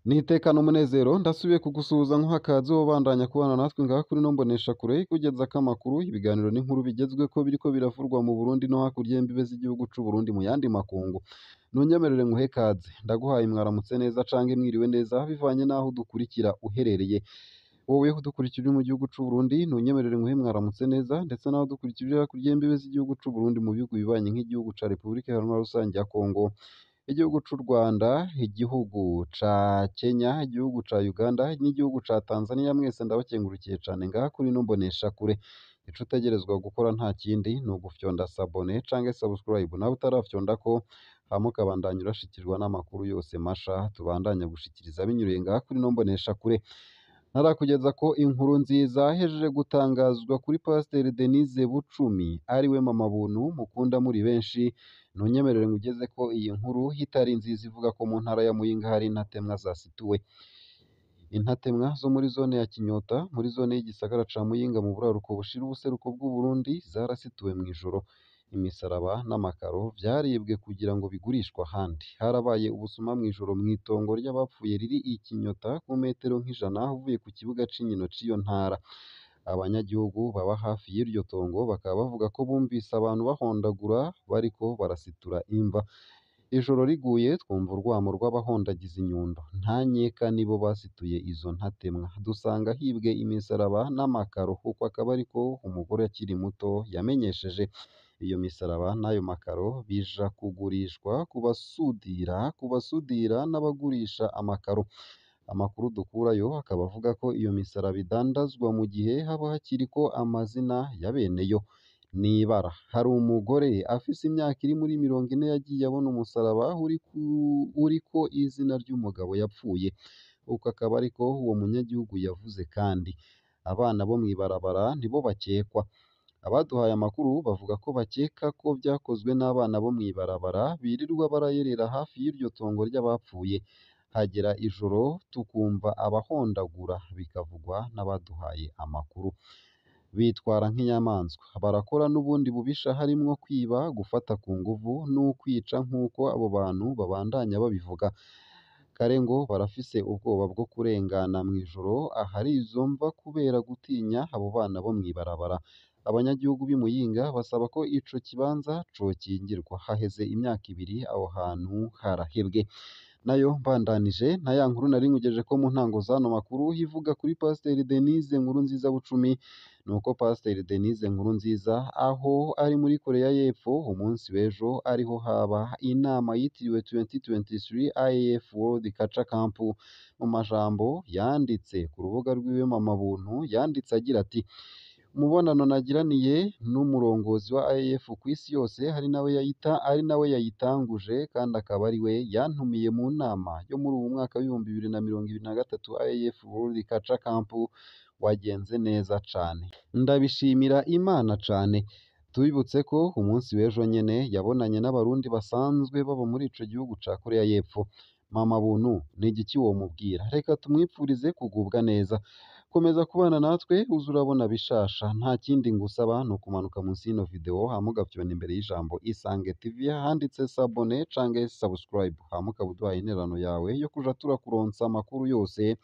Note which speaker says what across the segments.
Speaker 1: Nitekana umunezero ndasubiye kugusuhuza nkuha akaze wobandanya kubana natwe ngaha kuri ino mboneshakure ikugezako amakuru, ibiganiro n'inkuru bigezweko biriko biravurwa mu Burundi no hakurya y'imbibe z'igihugu c'Uburundi mu yandi makungu. Nunyemerere nguhe kaze, ndaguhaye mwaramutse neza canke mwiriwe neza bivanye n'aho udukurikira uherereye. Wowe udukurikira uri mu gihugu c'Uburundi nunyemerere nguhe mwaramutse neza, ndetse nawe udukurikira uri hakurya y'imbibe z'igihugu c'Uburundi mu bihugu bibanyi nk'igihugu ca Repubulika Iharanira Rusangi ya Kongo, igihugu c'u Rwanda, igihugu ca Kenya, igihugu ca Uganda n'igihugu ca Tanzania, mwese ndabakengurukiye cane ngaha kuri ino mboneshakure. Ico utegerezwa gukora nta kindi ni ugufyonda s'abonner canke subscribe nawe utarafyondako, hama ukabandanya urashikirwa n'amakuru yose masha tubandanya gushikiriza binyuriye ngaha kuri ino mboneshakure. Ntarakugeza ko inkuru nziza ihejeje gutangazwa kuri Pasiteri Denise Bucumi ariwe Mama Buntu mukunda muri benshi, ntunyemerere ngugeze ko iyi nkuru itari nziza ivuga ko mu ntara ya Muyinga hari intatemwa zasituwe. Intatemwa zo muri zone ya Kinyota muri zone y'igisagara ca Muyinga mu buraruko bushira ubuseruko bw'Uburundi zarasituwe mw'ijoro. Imisaraba n'amakaro vyaribwe kugira ngo bigurishwe ahandi. Harabaye ubusuma mw'ijoro mw'itongo ry'abapfuye riri i Kinyota ku metero nk'ijana uvuye ku kibuga c'inkino c'iyo ntara. Abanyagihugu baba hafi y'iryo tongo bakaba bavuga ko bumvise abantu bahondagura bariko barasitura imva. Ijoro riguye twumva urwamo rw'abahondagiza inyundo. Nta nkeka nibo basituye izo ntatemwa. Dusanga hibwe imisaraba n'amakaro, uko akaba ariko umugore akiri muto yamenyesheje. Iyo misaraba n'ayo makaro bija kugurishwa ku basudira n'abagurisha amakaro. Amakuru dukurayo akaba avuga ko iyo misaraba idandazwa mu gihe haba hakiriko amazina ya beneyo. N'ibara, hari umugore afise imyaka iri muri 40 yagiye abona umusaraba uriko izina ry'umugabo yapfuye. Uko akaba ariko uwo munyagihugu yavuze kandi. Abana bo mw'ibarabara nibo bakekwa. Abaduhaye amakuru bavuga ko bakeka ko vyakozwe n'abana bo mw'ibarabara birirwa barayerera hafi y'iryo tongo ry'abapfuye. Hagera ijoro tukumva abahondagura, bikavugwa n'abaduhaye amakuru. Bitwara nk'inyamaswa, barakora n'ubundi bubisha harimwo kwiba, gufata ku nguvu n'ukwica nk'uko abo bantu babandanya babivuga. Kare ngo barafise ubwoba bwo kurengana mw'ijoro ahari izo mva kubera gutinya abo bana bo mw'ibarabara. Abanyagihugu b'i Muyinga basaba ko ico kibanza cokingirwa. Haheze imyaka 2 aho hantu harahebwe. Nayo mbandanije na ya nkuru nari nkugejeje ko mu ntango z'ano makuru ivuga kuri Pasiteri Denise Nkurunziza Bucumi, nuko Pasiteri Denise Nkurunziza aho ari muri Korea y'Epfo umunsi w'ejo ariho haba inama yitiriwe 2023 IAF World Culture Camp. Mu majambo yanditse ku rubuga rwiwe Mama Buntu yanditse agira ati: umubonano nagiraniye n'umurongozi wa IAF ku isi yose ari nawe yayitanguje kandi akaba ari we yantumiye mu nama yo muri uwu mwaka w'2023 IAF World Culture Camp wagenze neza cane. Ndabishimira Imana cane. Tubibutse ko umunsi w'ejo nyene yabonanye n'abarundi basanzwe baba muri ico gihugu ca Korea y'Epfo. Mama Buntu ni igiki womubwira? Reka tumwipfurize kugubwa neza. Komeza kubana natwe uze urabona bishasha. Nta kindi ngusaba ni ukumanuka munsi y'ino video hama ugafyonda imbere y'ijambo Isange TV handitse s'abonner canke subscribe, hama ukaba uduhaye intererano yawe yo kuja turakuronsa amakuru yose,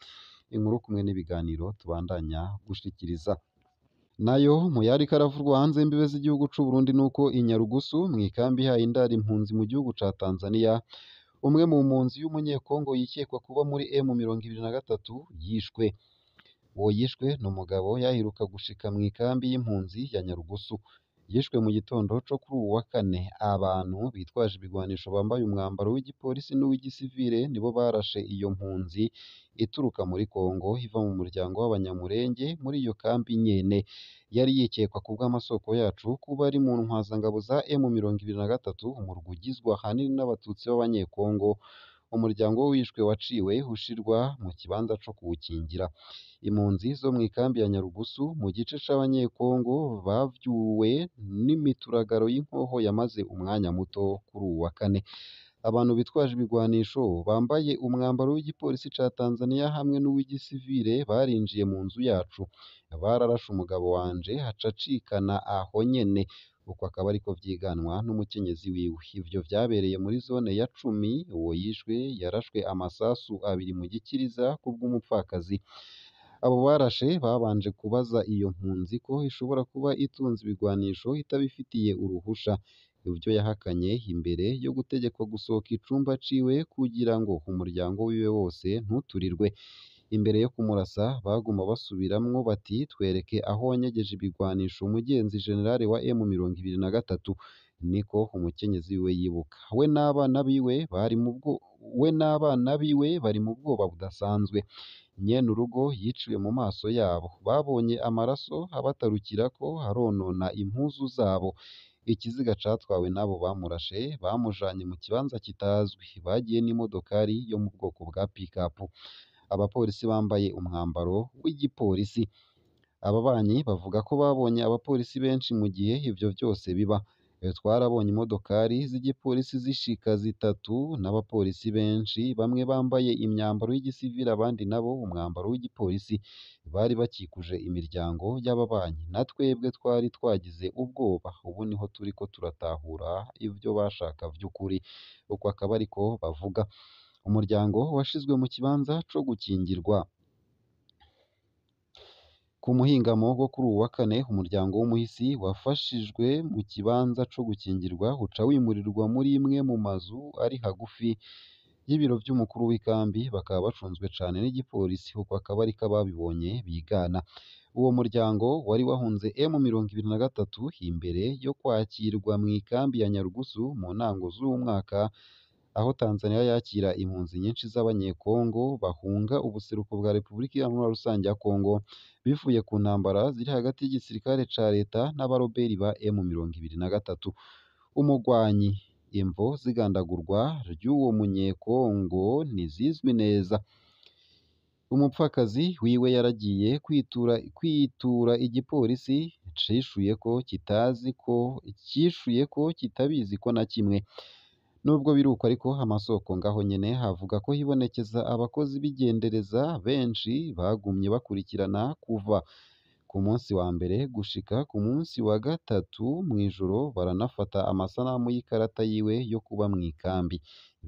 Speaker 1: inkuru kumwe n'ibiganiro tubandanya gushikiriza. Nayo mu yariko aravurwa hanze y'imbibe z'igihugu c'Uburundi nuko i Nyarugusu mw'ikambi ihaye indaro impunzi mu gihugu ca Tanzania, umwe mu mpunzi y'umunyekongo yikekwa kuba muri M23 yishwe. Uwo yishwe ni umugabo yaheruka gushika mw'ikambi y'impunzi ya Nyarugusu. Yishwe mu gitondo co kuri uwu wa kane. Abantu bitwaje ibigwanisho bambaye umwambaro w'igipolisi n'uw'igisivile nibo barashe iyo mpunzi ituruka muri Kongo iva mu muryango w'Abanyamurenge muri iyo kambi nyene. Yari yikekwa kubw'amasoko yacu kuba ari mu ntwazangabo za M23, umurwi ugizwe ahanini n'abatutsi b'Abanyekongo. Umuryango w'uwishwe waciwe ushirwa mu kibanza co kuwukingira. Impunzi zo mw'ikambi ya Nyarugusu mu gice c'Abanyekongo bavyuwe n'imituragaro y'inkoho yamaze umwanya muto kuri uwu wa kane. Abantu bitwaje ibigwanisho bambaye umwambaro w'igipolisi ca Tanzania hamwe n'uw'igisivile barinjiye mu nzu yacu. Bararashe umugabo wanje aca acikana aho nyene. Uko akaba ariko vyiganwa n'umukenyezi wiwe. Ivyo vyabereye muri zone ya cumi. Uwo yishwe yarashwe amasasu abiri mu gikiriza kubw'umupfakazi. Abo barashe babanje kubaza iyo mpunzi ko ishobora kuba itunze ibigwanisho itabifitiye uruhusha, ivyo yahakanye imbere yo gutegekwa gusohoka icumba ciwe kugira ngo umuryango wiwe wose ntuturirwe. Imbere yo kumurasa baguma basubiramwo bati: "Twereke aho wanyegeje ibigwanisho mugenzi generale wa M23", niko umukenyezi wiwe yibuka. We n'abana biwe bari mu bwoba budasanzwe. Nyenurugo yiciwe mu maso yabo, babonye amaraso abatarukirako aronona impuzu zabo. Ikiziga catwawe n'abo bamurashe bamujanye mu kibanza kitazwi, bagiye n'imodokari yo mu bwoko bwa pick-up. Abapolisi bambaye umwambaro w'igipolisi. Ababanyi bavuga ko babonye abapolisi benshi mu gihe ivyo vyose biba. Twarabonye imodokari z'igipolisi zishika zitatu n'abapolisi benshi, bamwe bambaye imyambaro y'igisivili abandi nabo umwambaro w'igipolisi. Bari bakikuje imiryango y'ababanyi, na twebwe twari twagize ubwoba. Ubu niho turiko turatahura ivyo bashaka vy'ukuri. Uko akaba ariko bavuga. Umuryango washizwe mu kibanza co gukingirwa. Ku muhingamo wo kuri uwu wa kane, umuryango w'umuhisi wafashijwe mu kibanza co gukingirwa uca wimurirwa muri imwe mu mazu ari hagufi y'ibiro vy'umukuru w'ikambi, bakaba bacunzwe cane n'igipolisi. Uko akaba ariko ababibonye bigana. Uwo muryango wari wahunze M23 imbere yo kwakirwa mw'ikambi ya Nyarugusu mu ntango z'uwu mwaka, aho Tanzania yakira impunzi nyinshi z'Abanyekongo bahunga ubuseruko bwa Repubulika Iharanira Rusange ya Kongo bivuye ku ntambara ziri hagati y'igisirikare ca leta n'abaroberi ba M23. Umugwanyi imvo z'igandagurwa ry'uwo munyekongo ntizizwi neza. Umupfakazi wiwe yaragiye kwitura igipolisi cishuye ko kitazi ko cishuye ko kitabizi ko na kimwe. Nubwo biruko ariko, amasoko ngaho nyene havuga ko hibonekeza abakozi b'igendereza benshi bagumye bakurikirana kuva ku munsi wa mbere gushika ku munsi wa gatatu mw'ijoro, baranafata amasanamu y'ikarata yiwe yo kuba mw'ikambi,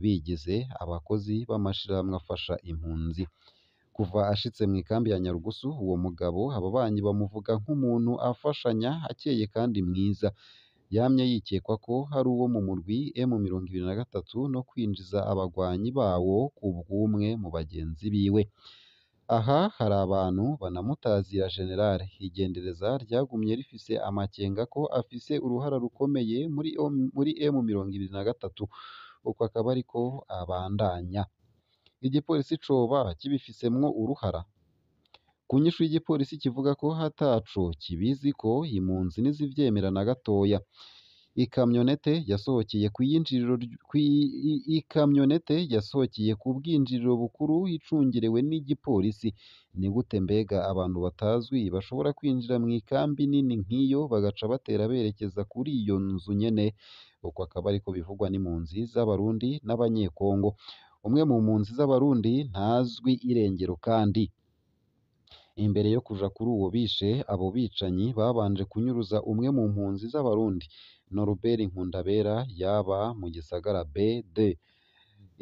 Speaker 1: bigize abakozi b'amashirahamwe afasha impunzi. Kuva ashitse mw'ikambi ya Nyarugusu, uwo mugabo ababanyi bamuvuga nk'umuntu afashanya, akeye kandi mwiza. Yamye yikekwa ko hari uwo mu murwi M23 no kwinjiza abagwanyi bawo ku bw'umwe mu bagenzi biwe. Aha hari abantu banamutazira generale. Igendereza ryagumye rifise amakenga ko afise uruhara rukomeye muri M23. Uko akaba ariko abandanya. Igipolisi coba kibifisemwo uruhara? Ku nyishu y'igipolisi kivuga ko hataco kibiziko, impunzi ntizivyemera na gatoya. Ikamyonete yasohokeye ku bwinjiriro bukuru icungerewe n'igipolisi. Ni gute mbega abantu batazwi bashobora kwinjira mw'ikambi nini nk'iyo bagaca batera berekeza kuri iyo nzu nyene? Uko akaba ariko bivugwa n'impunzi z'Abarundi n'Abanyekongo. Umwe mu mpunzi z'Abarundi ntazwi irengero kandi. Imbere yo kuja kuri uwo bishe, abo bicanyi babanje kunyuruza umwe mu mpunzi z'Abarundi, Norbert Nkundabera, yaba mu gisagara BD.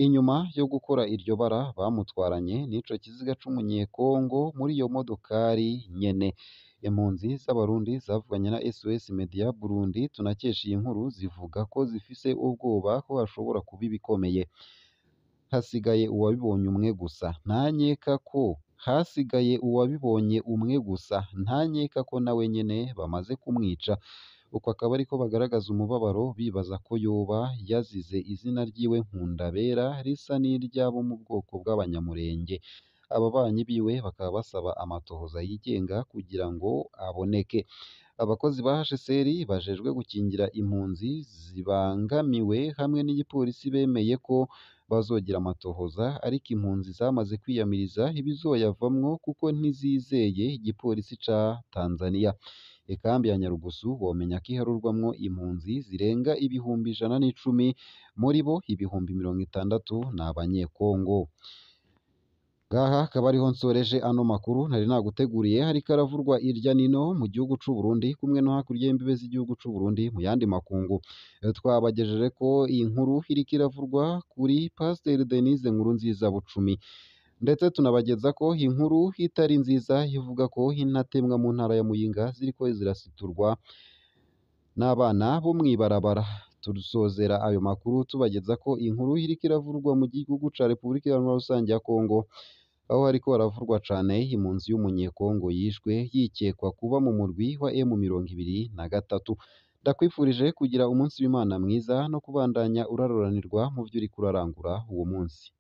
Speaker 1: Inyuma yo gukora iryo bara, bamutwaranye n'ico kiziga c'umunyekongo muri iyo modokari nyene. Impunzi z'Abarundi zavuganye na SOS Media Burundi tunakesha iyi nkuru, zivuga ko zifise ubwoba ko hashobora kuba ibikomeye. Hasigaye uwabibonye umwe gusa, ntankeka ko hasigaye uwabibonye umwe gusa, ntankeka ko nawe nyene bamaze kumwica. Uko akaba ariko bagaragaza umubabaro bibaza ko yoba yazize izina ryiwe Nkundabera risa n'iry'abo mu bwoko bw'Abanyamurenge. Ababanyi biwe bakaba basaba amatohoza yigenga kugira ngo aboneke. Abakozi ba HCR bajejwe gukingira impunzi zibangamiwe hamwe n'igipolisi bemeye ko bazogira amatohoza, ariko impunzi zamaze kwiyamiriza ibizoyavamwo kuko ntizizeye igipolisi ca Tanzania. Ikambi ya Nyarugusu womenya ko iharurwamwo impunzi zirenga 110,000, muri bo 60,000 ni Abanyekongo. Ngaha akaba ariho nsoreje ano makuru nari naguteguriye, hariko aravurwa irya nino mu gihugu c'u Burundi kumwe no hakurya y'imbibe z'igihugu c'u Burundi mu yandi makungu. Twabagejeje ko iyi nkuru iriko iravurwa kuri Pasiteri Denise Nkurunziza Bucumi, ndetse tunabageza ko inkuru itari nziza ivuga ko intatemwa mu ntara ya Muyinga ziriko zirasiturwa n'abana bo mw'ibarabara. Turusozera ayo makuru tubageza ko inkuru iriko iravurwa mu gihugu ca Repubulika Iharanira Rusange ya Kongo, aho hariko haravurwa cane impunzi y'umunyekongo yishwe yikekwa kuba mu murwi wa M23. Ndakwifurije kugira umunsi w'Imana mwiza no kubandanya uraroranirwa mu vyo uriko urarangura uwo munsi.